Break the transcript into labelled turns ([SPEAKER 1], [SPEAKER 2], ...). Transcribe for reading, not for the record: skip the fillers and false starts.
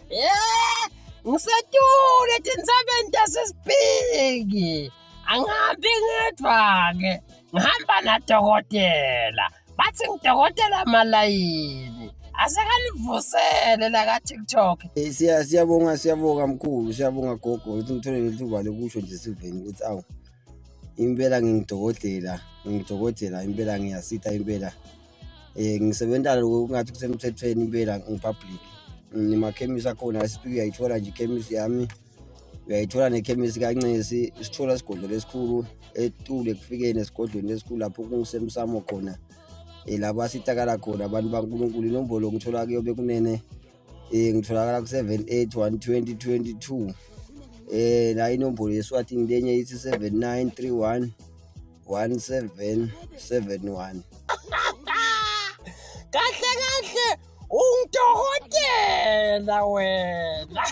[SPEAKER 1] Yeah, ngisetule etintsabeni tasesipiki. Angihambi ngedwa-ke, ngihamba nadokotela. Bathi ngidokotela malayini. Asekanivusele la ka-TikTok.
[SPEAKER 2] Eh, siya siyabonga siyabonga mkhulu siyabonga gogo ukuthi ngithole leli thuba lokusho nje siveni ukuthi awu impela ngingidokotela ngingidokotela impela ngiyasitha impela eh ngisebenza lokho kungathi kusemthethweni impela ngipublic nemakhemisi akhona esipiki uyayithola nje ikhemisi yami uyayithola nekhemisi kancesi sithola isigodlo lesikhulu etule ekufikeni esigodlweni lesikhulu lapho kungisemsamo khona um lapho asitakala khona abantu bankulunkulu inombolo ngithola kuyo bekunene um ngitholakala ku-78 120 22 um la inombolo yeswatini lenye ithi 79 31 1771
[SPEAKER 1] Kahle kahle ungidokotela wena.